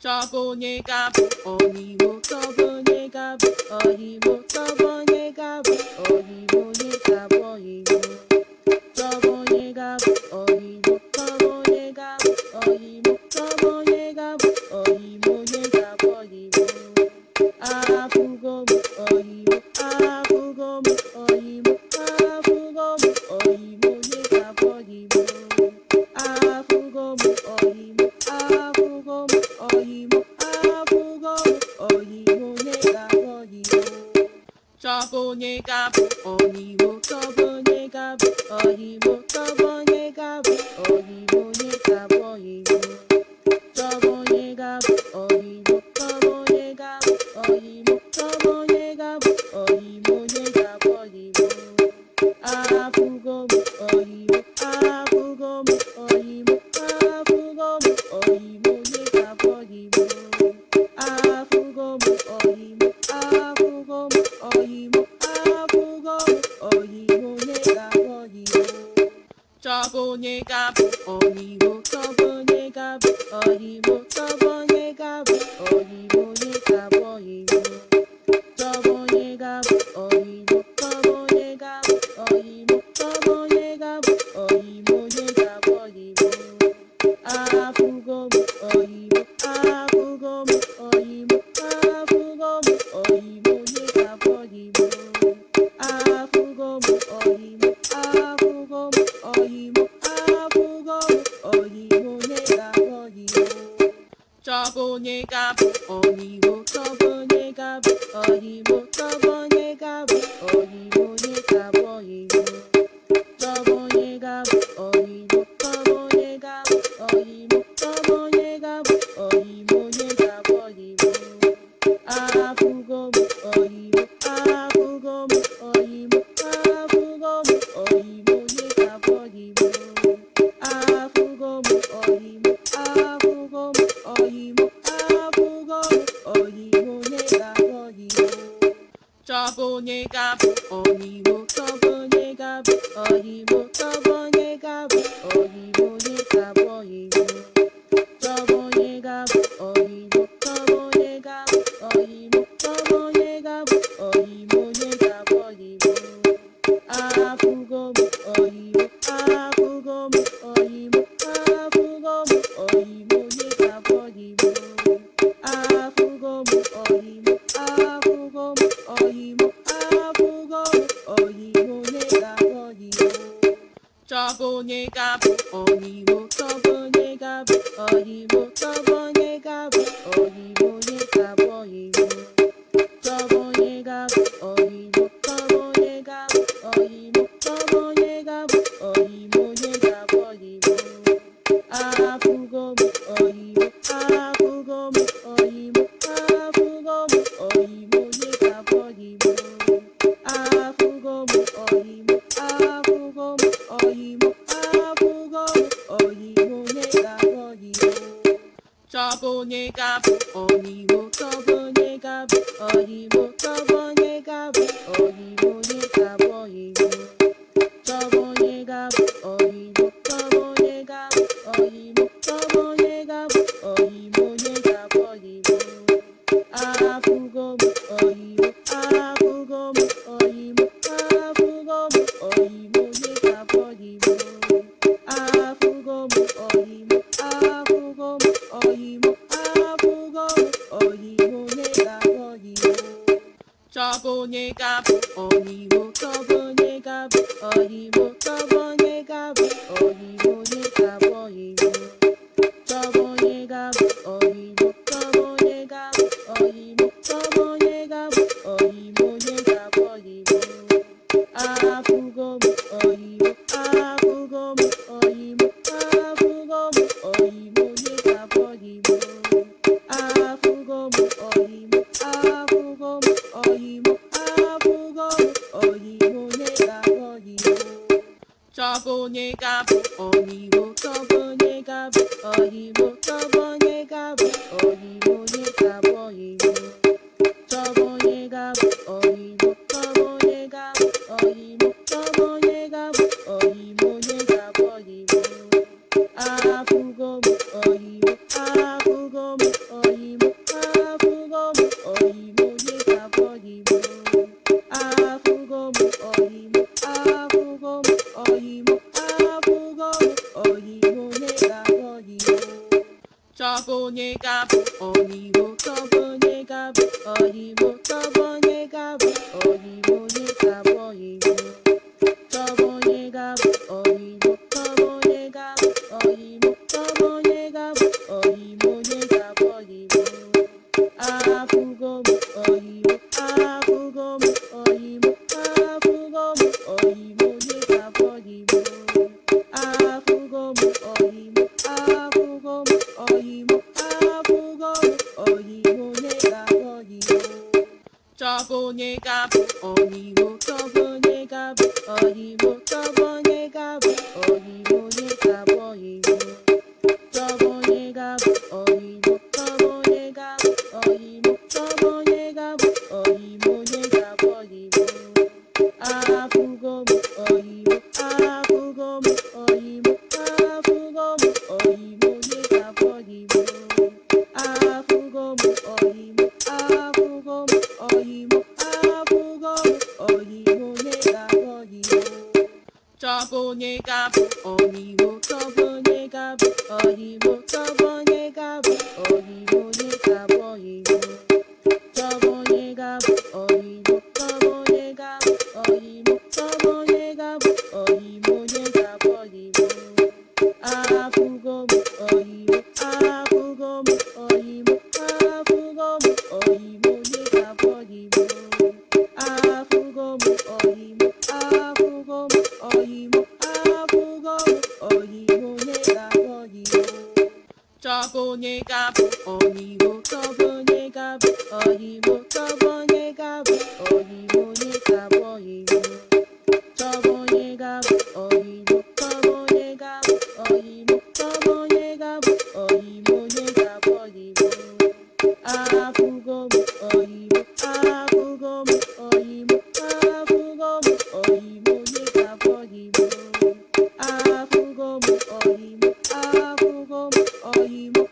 Chọba onye ga-abụ oyimo, chọba onye ga-abụ oyimo, chọba onye ga-abụ oyimo, onye ga-abụ oyimo. Chọba onye ga-abụ oyimo, chọba onye ga-abụ oyimo, chọba onye ga-abụ oyimo, onye ga-abụ oyimo. Afụgo m oyimo, afụgo m oyimo, afụgo m oyimo, onye ga-abụ oyimo. Afụgo m oyimo, afụgo m oyimo, afụgo m oyimo, onye ga-abụ oyimo. Chọba onye ga-abụ oyimo, chọba onye ga-abụ oyimo, chọba onye ga-abụ oyimo, onye ga-abụ oyimo. Chọba onye ga-abụ oyimo, chọba onye ga-abụ oyimo, chọba onye ga-abụ oyimo, onye ga-abụ oyimo. Afụgo m oyimo, afụgo m oyimo, afụgo m oyimo, onye ga-abụ oyimo. Afụgo m oyimo, afụgo m oyimo, afụgo m oyimo, onye ga-abụ oyimo. Chọba onye ga-abụ oyimo, chọba onye ga-abụ oyimo, chọba onye ga-abụ oyimo, onye ga-abụ oyimo. Chọba onye ga-abụ oyimo, chọba onye ga-abụ oyimo, chọba onye ga-abụ oyimo, onye ga-abụ oyimo. Afụgo m oyimo, afụgo m oyimo, afụgo m oyimo, onye ga-abụ oyimo. Afụgo m oyimo, afụgo m oyimo, afụgo m oyimo, onye ga-abụ oyimo. Chọba onye ga-abụ oyimo, chọba onye ga-abụ oyimo, chọba onye ga-abụ oyimo, onye ga-abụ oyimo. Chọba onye ga-abụ oyimo, chọba onye ga-abụ oyimo, chọba onye ga-abụ oyimo, onye ga-abụ oyimo. Afụgo m oyimo, afụgo m oyimo, afụgo m oyimo, onye ga-abụ oyimo. Afụgo m oyimo, afụgo m oyimo, afụgo m oyimo, onye ga-abụ oyimo. Chọba onye ga-abụ oyimo, chọba onye ga-abụ oyimo, chọba onye ga-abụ oyimo, onye ga-abụ oyimo. Chọba onye ga-abụ oyimo, chọba onye ga-abụ oyimo, chọba onye ga-abụ oyimo, onye ga-abụ oyimo. Afụgo m oyimo, afụgo m oyimo, afụgo m oyimo, onye ga-abụ oyimo. Afụgo m oyimo, afụgo m oyimo, afụgo m oyimo, onye ga-abụ oyimo. Chọba onye ga-abụ oyimo, chọba onye ga-abụ oyimo, chọba onye ga-abụ oyimo, onye ga-abụ oyimo. Chọba onye ga-abụ oyimo, chọba onye ga-abụ oyimo, chọba onye ga-abụ oyimo, onye ga-abụ oyimo. Afụgo m oyimo, afụgo m oyimo, afụgo m oyimo, onye ga-abụ oyimo. Afụgo m oyimo, afụgo m oyimo, afụgo m oyimo, onye ga-abụ oyimo. Chọba onye ga-abụ oyimo, chọba onye ga-abụ oyimo, chọba onye ga-abụ oyimo, onye ga-abụ oyimo. Chọba onye ga-abụ oyimo, chọba onye ga-abụ oyimo, chọba onye ga-abụ oyimo, onye ga-abụ oyimo. Afụgo m oyimo, afụgo m oyimo, afụgo m oyimo, onye ga-abụ oyimo. Afụgo m oyimo, afụgo m oyimo, afụgo m oyimo, onye ga-abụ oyimo. Chọba onye ga-abụ oyimo, chọba onye ga-abụ oyimo, chọba onye ga-abụ oyimo, onye ga-abụ oyimo. Chọba onye ga-abụ oyimo, chọba onye ga-abụ oyimo, chọba onye ga-abụ oyimo, onye ga-abụ oyimo. Afụgo m oyimo, afụgo m oyimo, afụgo m oyimo, onye ga-abụ oyimo. Afụgo m oyimo, afụgo m oyimo, afụgo m oyimo, onye ga-abụ oyimo. Chọba onye ga-abụ oyimo, chọba onye ga-abụ oyimo, chọba onye ga-abụ oyimo, onye ga-abụ oyimo. Chọba onye ga-abụ oyimo, chọba onye ga-abụ oyimo, chọba onye ga-abụ oyimo, onye ga-abụ oyimo. Afụgo m oyimo, afụgo m oyimo. onye ga-abụ ọyịmụ, chọba onye ga-abụ ọyịmụ, chọba onye ga-abụ ọyịmụ, onye ga-abụ ọyịmụ, chọba onye ga-abụ ọyịmụ, chọba onye ga-abụ ọyịmụ, chọba onye ga-abụ ọyịmụ, onye ga-abụ ọyịmụ. Afụgo m ọyịmụ, afụgo m ọyịmụ, afụgo m ọyịmụ, onye ga-abụ ọyịmụ. Afụgo m ọyịmụ, afụgo m ọyịmụ, afụgo m ọyịmụ, onye ga-abụ ọyịmụ. Chọba onye ga-abụ ọyịmụ, chọba onye ga-abụ ọyịmụ, chọba onye ga-abụ ọyịmụ, onye ga-abụ ọyịmụ. Chọba onye ga-abụ ọyịmụ, chọba onye ga-abụ ọyịmụ, chọba onye ga-abụ ọyịmụ, onye ga-abụ ọyịmụ. Afụgo m ọyịmụ, afụgo m ọyịmụ, afụgo m ọyịmụ, onye ga-abụ ọyịmụ. Afụgo m ọyịmụ, afụgo m ọyịmụ, afụgo m ọyịmụ, onye ga-abụ ọyịmụ. Chọba onye ga-abụ ọyịmụ, chọba onye ga-abụ ọyịmụ, chọba onye ga-abụ ọyịmụ, onye ga-abụ ọyịmụ. Chọba onye ga-abụ ọyịmụ, chọba onye ga-abụ ọyịmụ, chọba onye ga-abụ ọyịmụ, onye ga-abụ ọyịmụ. Afụgo m ọyịmụ, afụgo m ọyịmụ, afụgo m ọyịmụ, onye ga-abụ ọyịmụ. Afụgo m ọyịmụ, afụgo m ọyịmụ, afụgo m ọyịmụ, onye ga-abụ ọyịmụ. Chọba onye ga-abụ ọyịmụ, chọba onye ga-abụ ọyịmụ, chọba onye ga-abụ ọyịmụ, onye ga-abụ ọyịmụ. Chọba onye ga-abụ ọyịmụ, chọba onye ga-abụ ọyịmụ, chọba onye ga-abụ ọyịmụ, onye ga-abụ ọyịmụ. Afụgo m ọyịmụ, afụgo m ọyịmụ, afụgo m ọyịmụ, onye ga-abụ ọyịmụ. Afụgo m ọyịmụ, afụgo m ọyịmụ,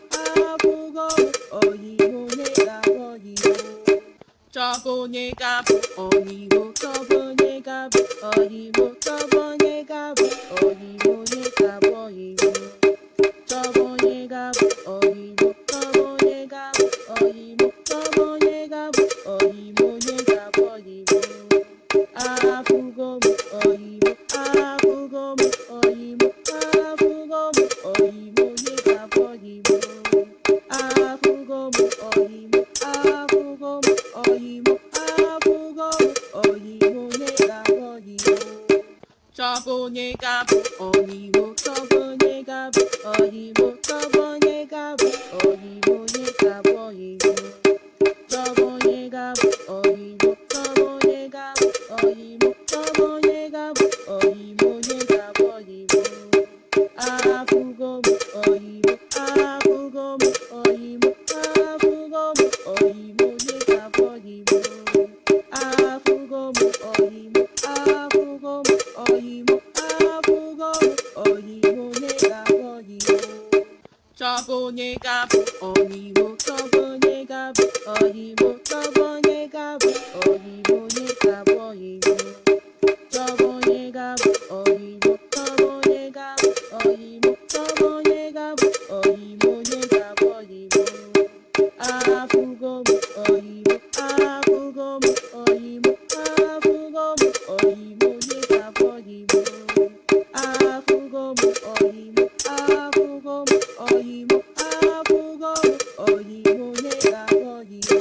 afụgo m ọyịmụ, onye ga-abụ ọyịmụ. Chọba onye ga-abụ ọyịmụ, chọba onye ga-abụ ọyịmụ, chọba onye ga-abụ ọyịmụ, onye ga-abụ ọyịmụ. Chọba onye ga-abụ ọyịmụ, chọba onye ga-abụ ọyịmụ, chọba onye ga-abụ ọyịmụ, onye ga-abụ ọyịmụ. Afụgo m ọyịmụ, afụgo m ọyịmụ, afụgo m ọyịmụ, onye ga-abụ ọyịmụ. Afụgo m ọyịmụ, afụgo m ọyịmụ, afụgo m ọyịmụ, onye ga-abụ ọyịmụ. Chọba onye ga-abụ ọyịmụ, chọba onye ga-abụ ọyịmụ, chọba onye ga-abụ ọyịmụ, onye ga-abụ ọyịmụ. Chọba onye ga-abụ ọyịmụ, chọba onye ga-abụ ọyịmụ, chọba onye ga-abụ ọyịmụ, onye ga-abụ ọyịmụ. Afụgo m ọyịmụ, afụgo m ọyịmụ, afụgo m ọyịmụ, onye ga-abụ ọyịmụ. Afụgo m ọyịmụ, afụgo m ọyịmụ, afụgo m ọyịmụ, onye ga-abụ ọyịmụ. Chọba onye ga-abụ ọyịmụ, chọba onye ga-abụ ọyịmụ, chọba onye ga-abụ ọyịmụ, onye ga-abụ ọyịmụ. Chọba onye ga-abụ ọyịmụ, chọba onye ga-abụ ọyịmụ, chọba onye ga-abụ ọyịmụ, onye ga-abụ ọyịmụ. Afụgo m ọyịmụ, afụgo m ọyịmụ, afụgo m ọyịmụ, onye ga-abụ ọyịmụ. Afụgo m ọyịmụ, afụgo m ọyịmụ, afụgo m ọyịmụ, onye ga-abụ ọyịmụ.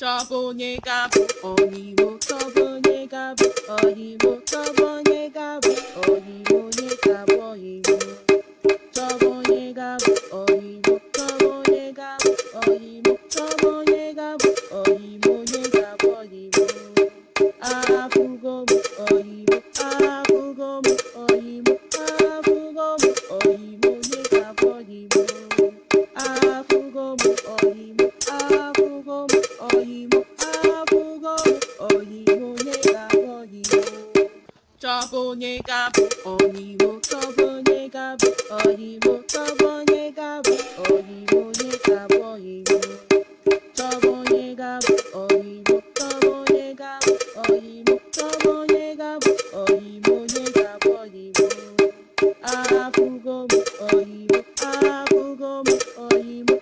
Chọba onye ga-abụ ọyịmụ, chọba onye ga-abụ ọyịmụ, chọba onye ga-abụ ọyịmụ, onye ga-abụ ọyịmụ. Chọba onye ga-abụ ọyịmụ, chọba onye ga-abụ ọyịmụ, chọba onye ga-abụ ọyịmụ, onye ga-abụ ọyịmụ. Afụgo m ọyịmụ, afụgo m ọyịmụ, afụgo m ọyịmụ, onye ga-abụ ọyịmụ. Afụgo m ọyịmụ, afụgo m ọyịmụ, afụgo m ọyịmụ, onye ga-abụ ọyịmụ. Chọba onye ga-abụ ọyịmụ, chọba onye ga-abụ ọyịmụ, chọba onye ga-abụ ọyịmụ, onye ga-abụ ọyịmụ. Chọba onye ga-abụ ọyịmụ, chọba onye ga-abụ ọyịmụ, chọba onye ga-abụ ọyịmụ, onye ga-abụ ọyịmụ. Afụgo m ọyịmụ, afụgo m ọyịmụ,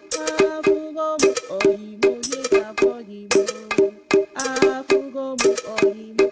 Oyimo.